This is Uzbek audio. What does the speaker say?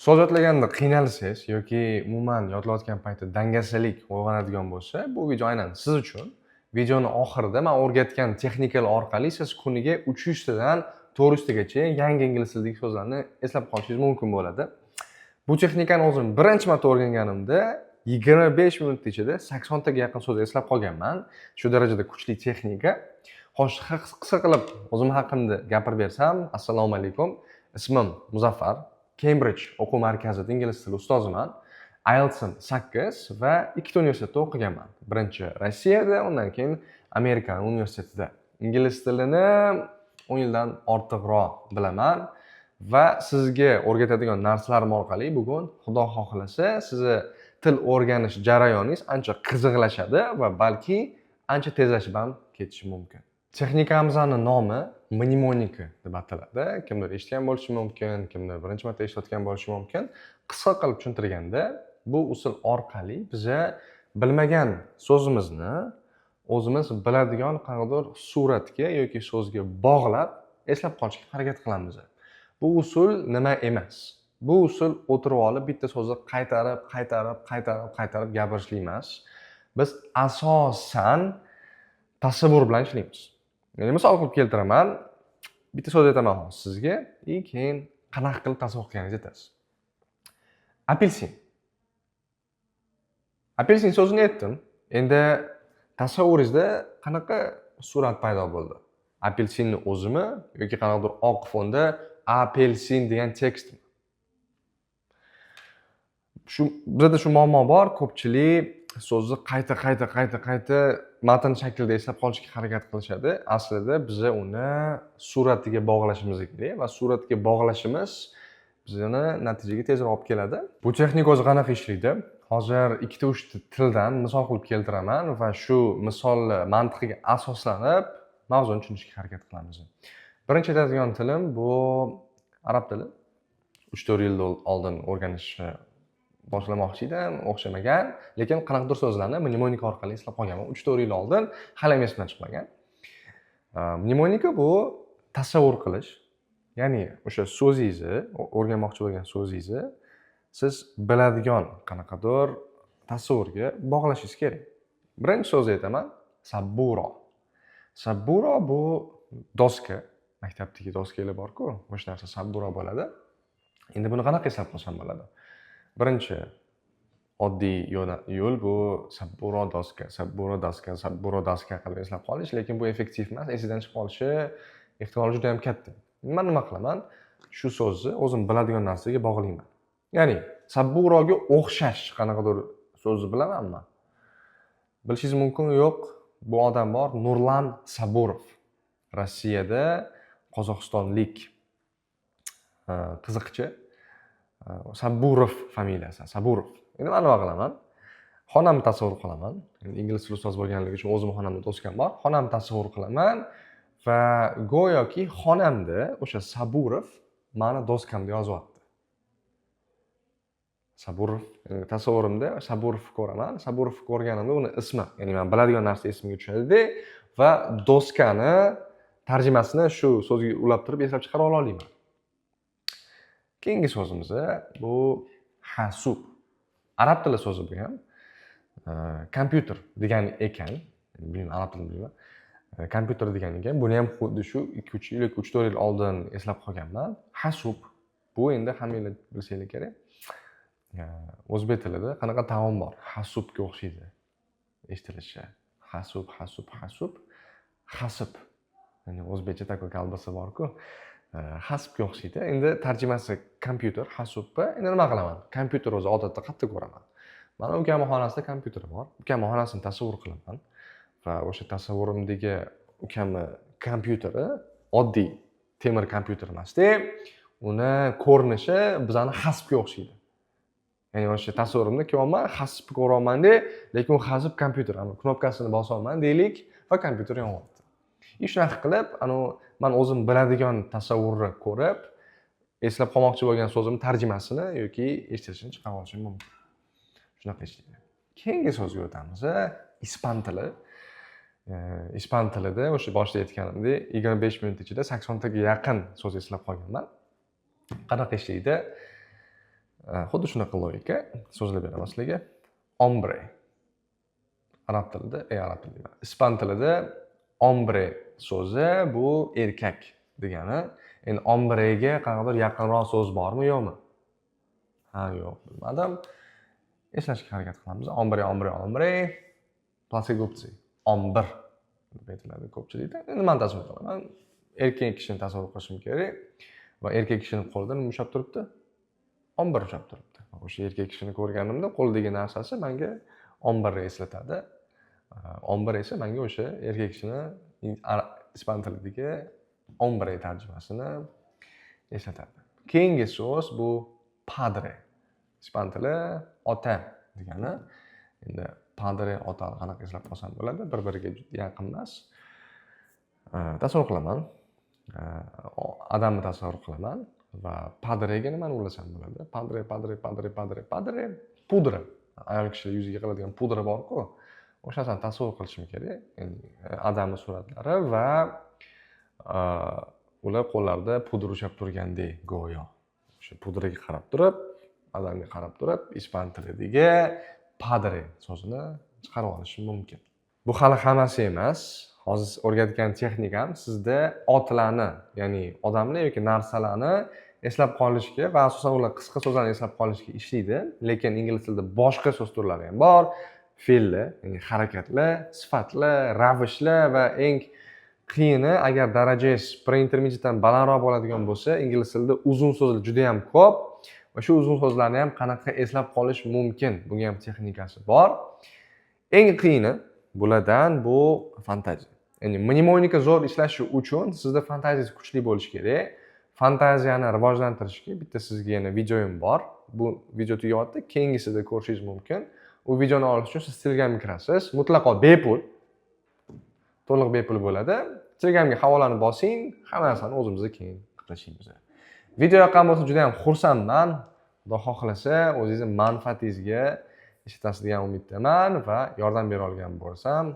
So'z yodlaganda qiynalsangiz yoki umuman yodlayotgan paytda dangasalik uyg'onadigan bo'lsa, bu video aynan siz uchun. Videoni oxirida man o'rgatgan texnikalar orqali siz kuniga 300 tadan 400 tagacha yangi ingliz tilidagi so'zlarni eslab qolishingiz mumkin bo'ladi. Bu texnikani o'zim birinchi marta o'rganganimda 25 minut ichida 80 taga yaqin so'z eslab qolganman. Shu darajada kuchli texnika. Xo'sh, qisqa qilib o'zim haqimda gapirib bersam, assalomu alaykum. Ismim Muzaffar. Cambridge o'quv markazida ingliz tili ustoziman. IELTSim 8 va ikkita universitetda o'qiganman. Birinchi Rossiyada, undan keyin Amerika universitetida. Ingliz tilini 10 yildan ortiqroq bilaman va sizga o'rgatadigan narsalarim orqali bugun, Xudo xohlasa, sizni til o'rganish jarayoningiz ancha qiziqlashadi va balki ancha tezlashib ham ketishi mumkin. Texnikamizni nomi mnemonika deb ataladi. Kimdir eshitgan bo'lishi mumkin, kimdir birinchi marta eshitayotgan bo'lishi mumkin. Qisqa qilib tushuntirganda, bu usul orqali biza bilmagan so'zimizni o'zimiz biladigan qanaqadir suratga yoki so'zga bog'lab eslab qolishga harakat qilamiz. Bu usul nima emas? Bu usul o'tirib olib bitta so'zni qaytarib, qaytarib, qaytarib, qaytarib gapirishlik emas. Biz asosan tasavvur bilan ishlaymiz. Ya'ni misol qilib keltiraman. Bitta so'z aytaman hozir sizga, и keyin qanaqa qilib tasavvur qilganingizni aytasiz. Apelsin. Apelsin so'zini aytdim. Endi tasavvuringizda qanaqa surat paydo bo'ldi? Apelsinni o'zimi yoki qanaqadir oq fonda apelsin degan tekstmi? Shu bizada shu muammo bor, ko'pchilik so'zni qayta, qayta, qayta, qayta matn shaklida eslab qolishga harakat qilishadi. Aslida biza uni suratiga bog'lashimiz kerak va suratga bog'lashimiz bizani natijaga tezroq olib keladi. Bu texnika o'zi qanaqa ishlaydi? Hozir ikkita, uchta tildan misol qilib keltiraman va shu misolni mantiqiga asoslanib mavzuni tushunishga harakat qilamiz. Birinchi aytadigan tilim bu arab tili. 3-4 yil oldin o'rganishni boshlamoqchi edim, o'xshamagan, lekin qanaqadir so'zlarni mnemonika orqali eslab qolganman. 3-4 yil oldin, hali ham esimdan chiqmagan. Mnemonika bu tasavvur qilish, ya'ni o'sha so'zingizni, o'rganmoqchi bo'lgan so'zingizni siz biladigan qanaqadir tasavvurga bog'lashingiz kerak. Birinchi so'zni aytaman, sabburo. Sabburo bu doska, maktabdagi doskalar bor-ku, o'sha narsa sabburo bo'ladi. Endi buni qanaqa eslab qolsam bo'ladi? Birinchi oddiy yo'l bu sabburo doska, sabburo doska, sabburo doska qilib eslab qolish, lekin bu effektiv emas, esingizdan chiqib qolishi ehtimoli juda ham katta. Man nima qilaman? Shu so'zni o'zim biladigan narsaga bog'layman. Ya'ni sabburoga o'xshash qanaqadir so'zni bilamanmi? Bilishingiz mumkin, yo'q, bu odam bor, Nurlan Saburov. Rossiyada qozog'istonlik qiziqchi. Saburov familiyasi, Saburov. Endi man nima qilaman? Xonamni tasavvur qilaman. Endi ingliz tili ustozi bo'lganligi uchun o'zimni xonamda doskam bor. Xonamni tasavvur qilaman va go'yoki xonamda o'sha Saburov mani doskamda yozyapti. Saburov, tasavvurimda Saburov ko'raman. Saburov ko'rganimda uni ismi, ya'ni man biladigan narsa esimga tushadi va doskani tarjimasini shu so'zga ulab turib eslab chiqara olaman. Keyingi so'zimiz bu hasub. Arab tili so'zi bu ham. Kompyuter degani ekan. Bilmayman, arab tilini bilmayman. Kompyuter degan ekan. Buni ham xuddi shu 2-3 yil yoki 3-4 yil oldin eslab qolganman. Hasub bu endi hammanglar bilsanglar kerak. O'zbek tilida qanaqa taom bor? Hasubga o'xshaydi eshitilishi. Hasub, hasub, hasub, hasib. Ya'ni o'zbekcha такой kolbasa bor-ku. Hasibga o'xshaydi. Endi tarjimasi kompyuter, hasubni. Endi nima qilaman? Kompyuter o'zi odatda qayerda ko'raman? Mani ukamni xonasida kompyuter bor. Ukamni xonasini tasavvur qilaman va o'sha tasavvurimdagi ukamni kompyuteri oddiy temir kompyuter emasda, uni ko'rinishi bizani hasbga o'xshaydi. Ya'ni o'sha tasavvurimda kelyapman, hasibni ko'ryapmanda, lekin u hasib kompyuter, anavi knopkasini bosyapman deylik va kompyuter yonyapti. И shunaqa qilib, anavi man o'zim biladigan tasavvurni ko'rib, eslab qolmoqchi bo'lgan so'zimni tarjimasini yoki eshitilishini chiqarib olishim mumkin. Shunaqa ishlaydi. Keyingi so'zga o'tamiz. Ispan tili. Ispan tilida o'sha boshida aytganimdek, 25 minut ichida 80 taga yaqin so'z eslab qolganman. Qanaqa ishlaydi? Xuddi shunaqa logika. So'zlab beraman sizlarga. Hombre. Arab tilida, arab tilida deyman, ispan tilida hombre so'zi bu erkak degani. Endi hombrega qanaqadir yaqinroq so'z bormi, yo'qmi? Ha, yo'q, bilmadim. Eslashga harakat qilamiz. Hombre, hombre, hombre. Плоскогубцы. Ombir deb aytiladi ko'pchilikda. Endi man tasavvur qilaman. Erkak kishini tasavvur qilishim kerak va erkak kishini qo'lida nima ushlab turibdi? Ombir ushlab turibdi. O'sha erkak kishini ko'rganimda qo'lidagi narsasi menga ombirni eslatadi. Ombir esa menga o'sha erkak kishini ispan tilidagi hombre tarjimasini eslatadi. Keyingi so'z bu padre. Ispan tili ota degani. Endi padre, otani qanaqa eslab qolsam bo'ladi? Bir biriga juda yaqin emas. Tasavvur qilaman, odamni tasavvur qilaman va padrega nimani ulasam bo'ladi? Padre, padre, padre, padre, padre, pudra. Ayol kishilar yuziga qiladigan pudra borku, o'sha narsani tasavvur qilishim kerak. Ya'ni odamni suratlari va ular qo'llarida pudra ushlab turgandek go'yo. O'sha pudraga qarab turib, odamga qarab turib, ispan tilidagi padre so'zini chiqarib olishim mumkin. Bu hali hammasi emas. Hozir o'rgatgan texnikam sizda otlarni, ya'ni odamlar yoki narsalarni eslab qolishga va asosan ular qisqa so'zlarni eslab qolishga ishlaydi. Lekin ingliz tilida boshqa so'z turlari ham bor: fe'llar, ya'ni harakatlar, sifatlar, ravishlar va eng qiyini, agar darajangiz pre-intermediatedan balandroq bo'ladigan bo'lsa, ingliz tilida uzun so'zlar juda yam ko'p va shu uzun so'zlarni ham qanaqa eslab qolish mumkin, bunga ham texnikasi bor. Eng qiyini bulardan bu fantaziya. Ya'ni mnemonika zo'r ishlashi uchun sizda fantaziyangiz kuchli bo'lishi kerak. Fantaziyani rivojlantirishga bitta sizga yana videoyim bor. Bu video tugayapti, keyingisida ko'rishingiz mumkin. U videoni olish uchun siz Telegramga kirasiz, mutlaqo bepul, to'liq bepul bo'ladi. Telegramga havolani bosing, hamma narsani o'zimizda keyin qilib tashlaymiz. Video yoqqan bo'lsa, juda yam xursandman. Xudo xohlasa, o'zingizni manfaatingizga ishlatasiz degan umiddaman va yordam bera olgan bo'lsam.